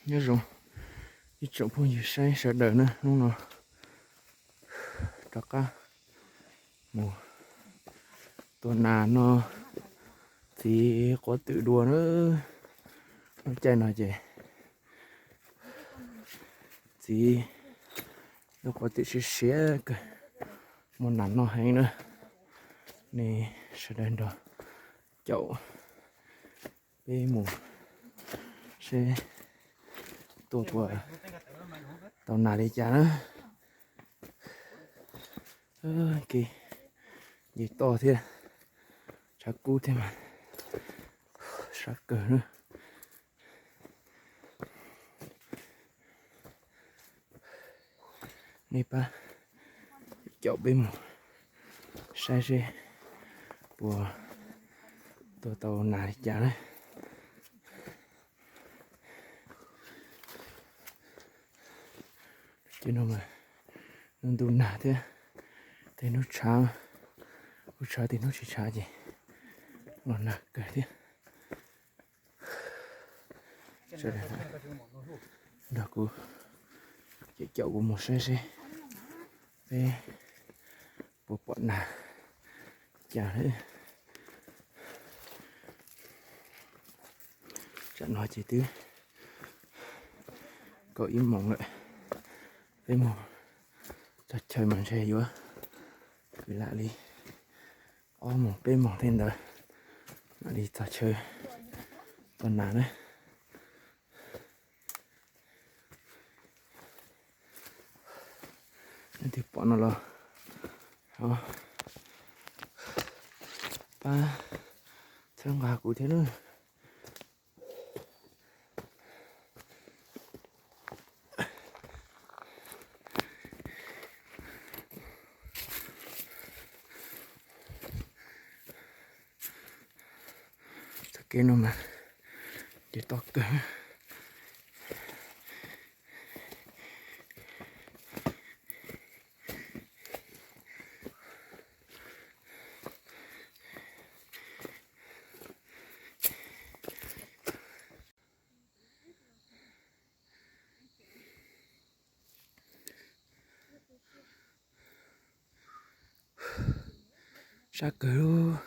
Nyob zoo ib tsoom phooj ywg saib sawv daws na, hnub no rov qab mus tua nas noj txiv quav twm dua na. Lub caij no ces txiv lub quav twm siav siav kawg, muaj nas noj heev na. Nej sawv daws nrog caum peb mus seb tua puas tau nas li cas na. Kev nce toj thiab, tshav kub thiab mas sab kawg na. Nej pab caum peb mus saib seb puas tua tau nas li cas na. Ces no mas ntuj nag thiab, tej hnub tshav, hnub tshav tej hnub tsis tshav ces los nag kawg thiab. Nrog kuv, ces caum kuv mus saib seb peb puas pom nas cas. Tsam no ces twb kaum ib moos lawm, peb mus txog chaw mas ntshe yuav kwv lam li ob moos peb moos tej ntawd mam li txog chaw tua nas na. Leej twg pom no los pab txhawb nqa kuv thiab na. Txoj kev no mas ces toj kawg. Sab kawg.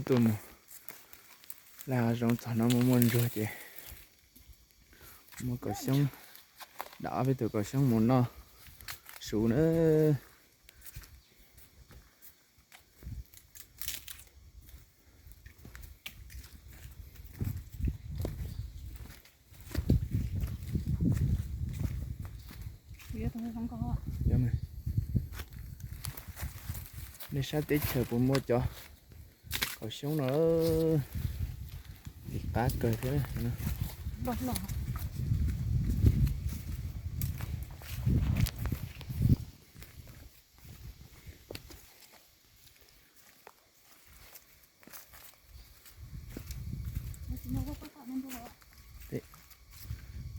Tuaj mus laj hav zoov txog no muaj muaj ntsuag ces muaj kaum xyoob, dam ob peb tug kaum xyoob mus noj su na. Nej sab teb chaws puas muaj cov kaum xyoob no? Li qab kawg thiab.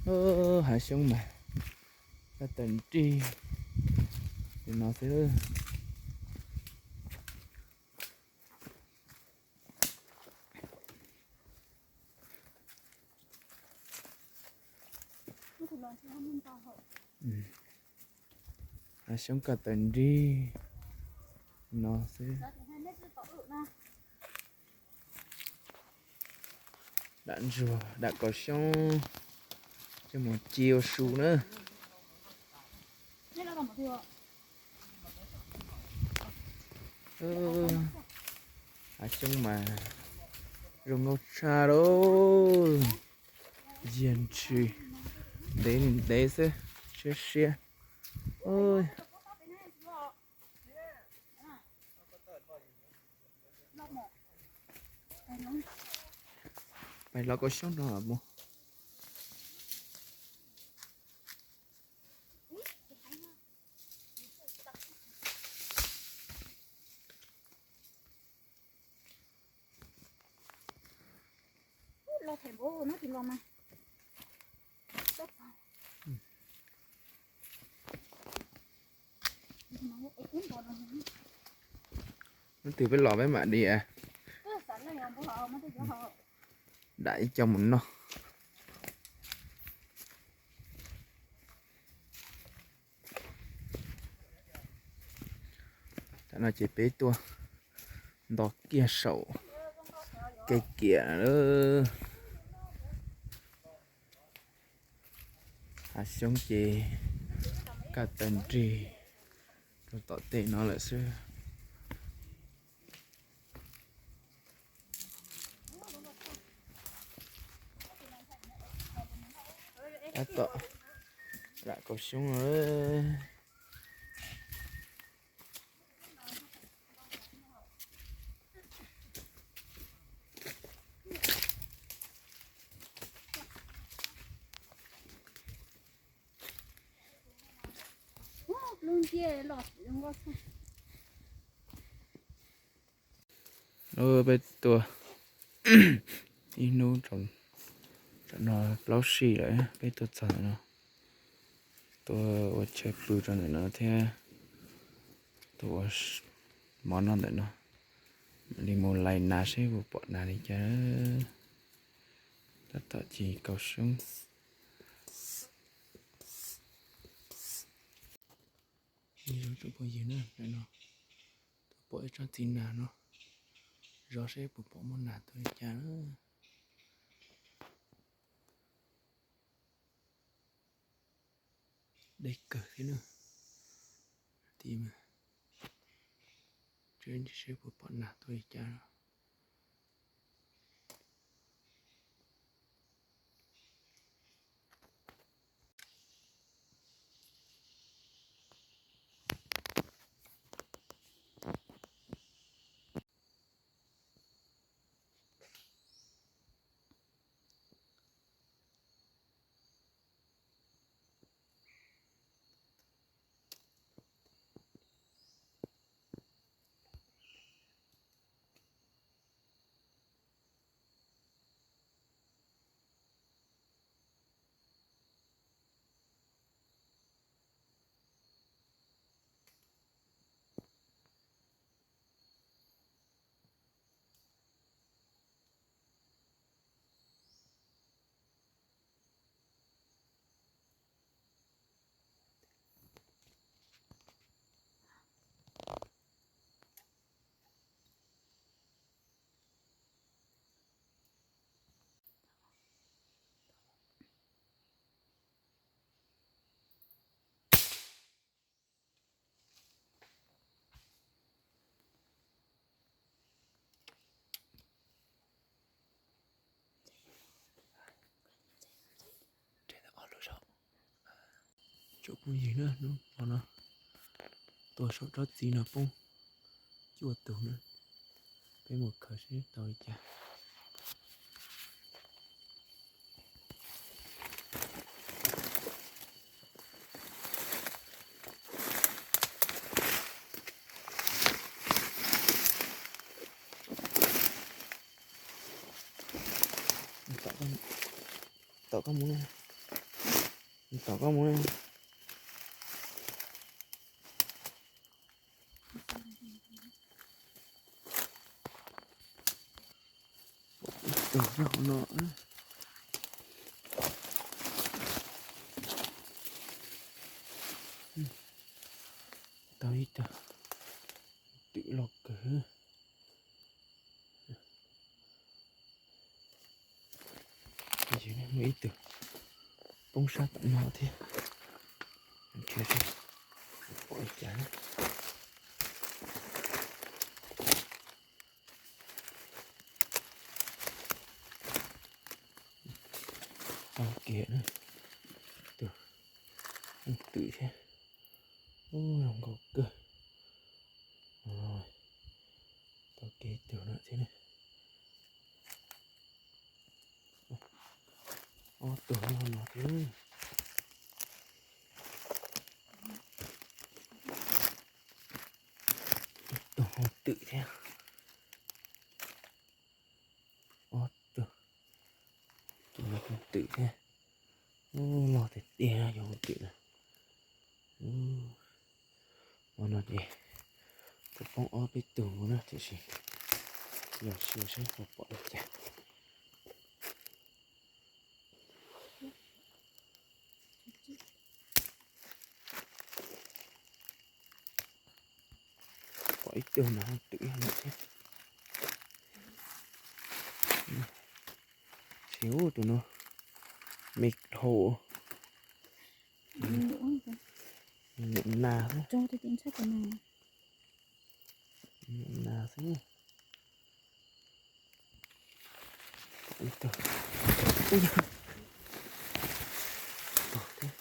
Hav xyoob mas kaj tawm nrig li no xwb. Hav xyoob kaj tawm nrig no xwb. Dam ntsuag dam kaus xyoob coj mus ci ua su na. Hav xyoob mas zoo nkauj tshaj lauj. Yiag ntshis ntev ntev xwb, siab siab. Pais lov kaus xyoob no mus. Hnub twg peb los peb mam li dam ib co mus noj. Tam no ces peb tuaj nto kiag saum kev kiam lawm. Hav xyoob ces kaj tawm nrig rau tom tej no lawm xwb. Tab tom lam kaus xyoob. Peb tuaj ib hnub, tam no plaub sij lawm peb tuaj txog ntawm no, tuaj ua chaw pw rau ntawm no thiab tuaj ua mov noj ntawm no. Mam li mus lais nas seb puas pom nas li cas. Tab tom ci kaus xyoob. Tsoom phooj ywg na, ntawm no tuaj pom ib tsob txiv nas no, zov seb puas pom muaj nas tuaj li cas na. Deb kawg thiab na. Tib, seb puas pom nas tuaj li cas no. Tsoom phooj ywg na, hnub no tuaj saum tsob txiv no poob cuaj tus na. Peb mus khaws seb tau li cas. Tom koj mus na. Tom koj mus. Ib tug nyob hauv no. Tau ib tug twm loj kawg. Muaj ib tug poob sab tom no thiab. Nrhiav seb pom li cas. Tau kiag na, tus twm thiab. Ub, zoo nkauj kawg. Tau kiag ib tug no thiab na. Ob tug nyob no thiab. Ib tug hooj twm thiab. Ob tug, tus no hooj twm thiab. Ub, loj tiag tiag yog hooj twm na. Ub, ua no ces kuv poob ob peb tug no na, tiam sis yog xyuas seb puas pom li cas. Pom ib tug no twm ib no thiab. Tsis, ub, tus no me dhau. Nyuam nas xwb. Nyuam nas xwb. Ib tug. Ub, tog thiab.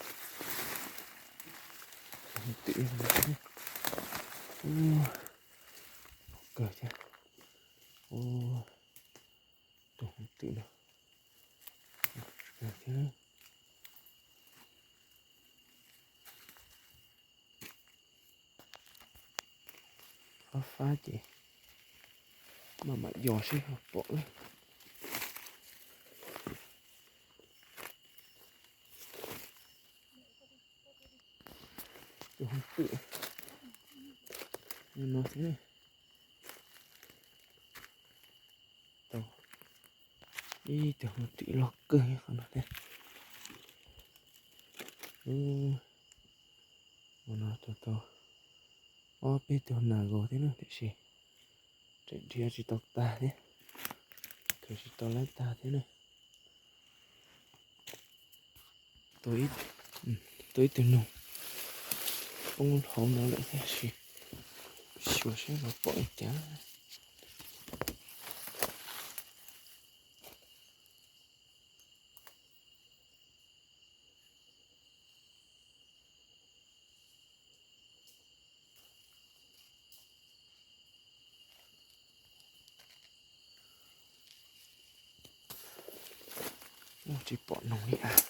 Twm no thiab. Ub, kawg thiab. Ub, tus hooj twm no kawg thiab. Fab fab ces mam mam yos seb ho pom. Tus hooj twm no thiab. Tau ib tug hooj twm loj kawg qhov no thiab. Ub, ua no tau tau ob peb tug nas nkaus thiab na, tiam sis tseem nrhiav tsis tau tag thiab, khaws tsis tau laib tag thiab na. Tau ib tug noog poob hauv no lawm thiab, sis xyuas seb puas pom li cas. Ub, tsis pom noog li as.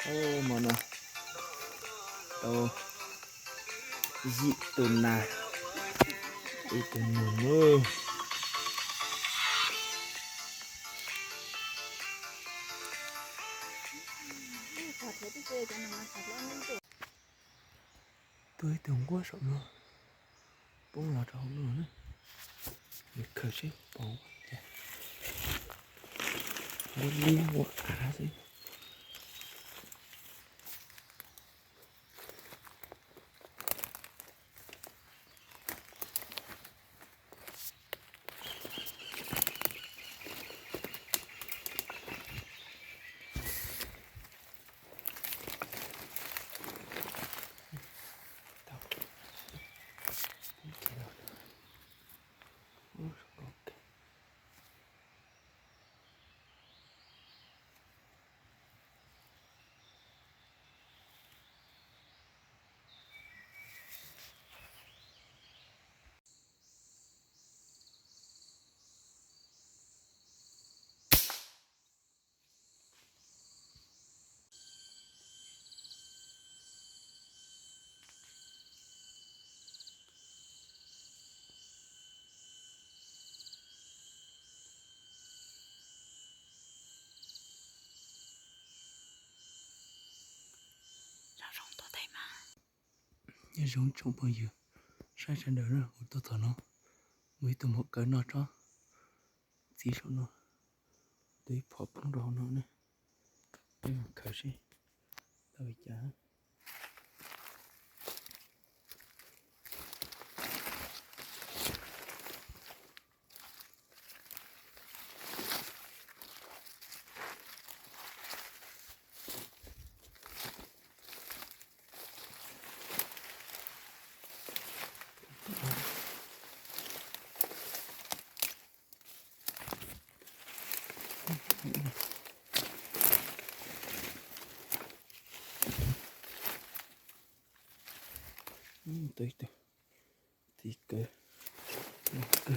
Hmo no tau yim tus nas, ib tug noog na. Tuag ib tug nquab saum no, poob los rau hauv no na. Nws khaws seb pom cas. Liab liab ua av xwb. Nyob zoo tsoom phooj ywg saib sawv daws na, kuv tuaj txog no muaj ib tug mom kawg noj tsob txiv saum no, tau ib phom poob rau hauv no ne. Peb mus khaws seb tau li cas. Tau ib tug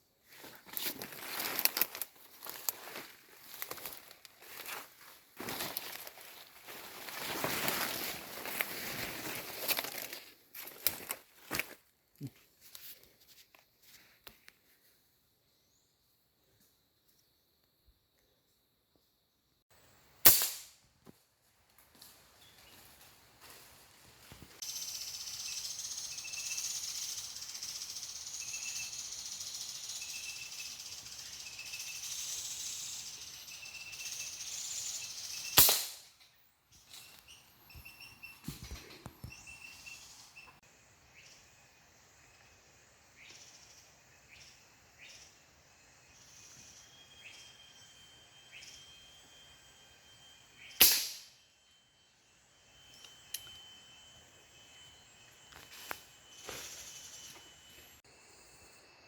txiv kawg, loj kawg.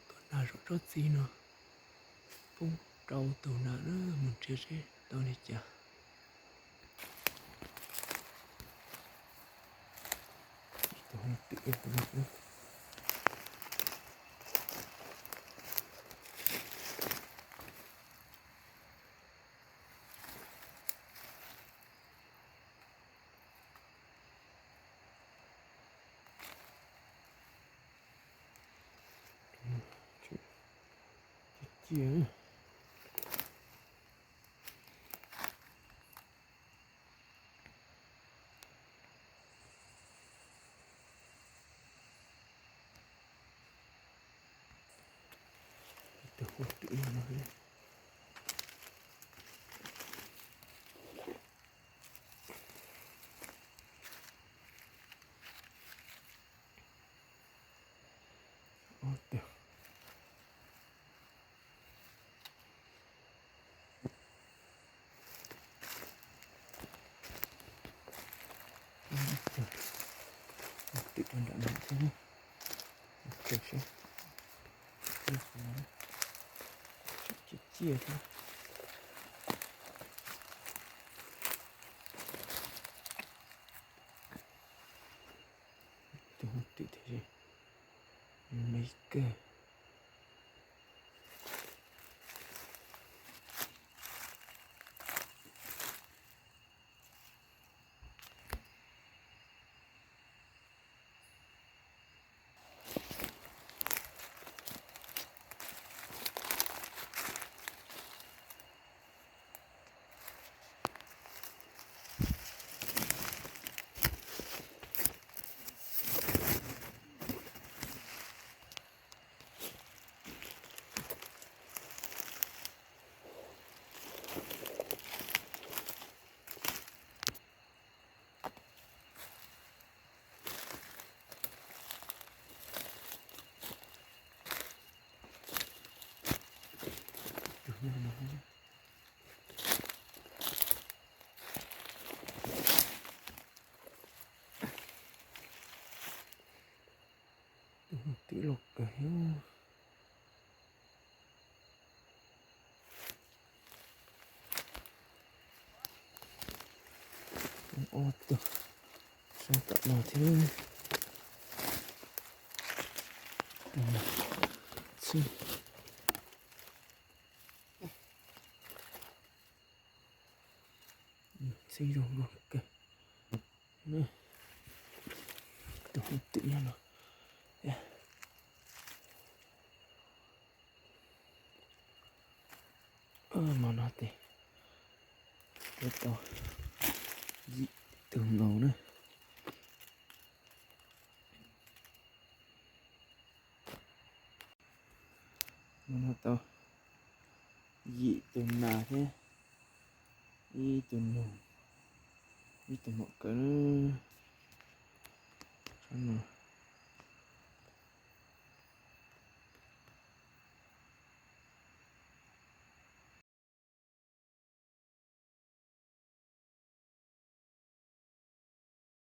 Tuaj nag saum tsob txiv no poob rau tus nag na, mus nrhiav seb tau li cas. Ciaj ciaj. Tus huab twm no. Ob tug. Twm rau nram no thiab. Kawg seb. Ciaj ciaj thiab. Tus twm thiab, me kawg. Tus twm loj kawg. Ob tug, saib tom no thiab. Txheej, txheej zoo nkauj kawg. Tus huab twm no. Tau yim tus maum na. Mus no tau yim tus nas thiab ib tug noog, ib tug maum kawg na. Tsob no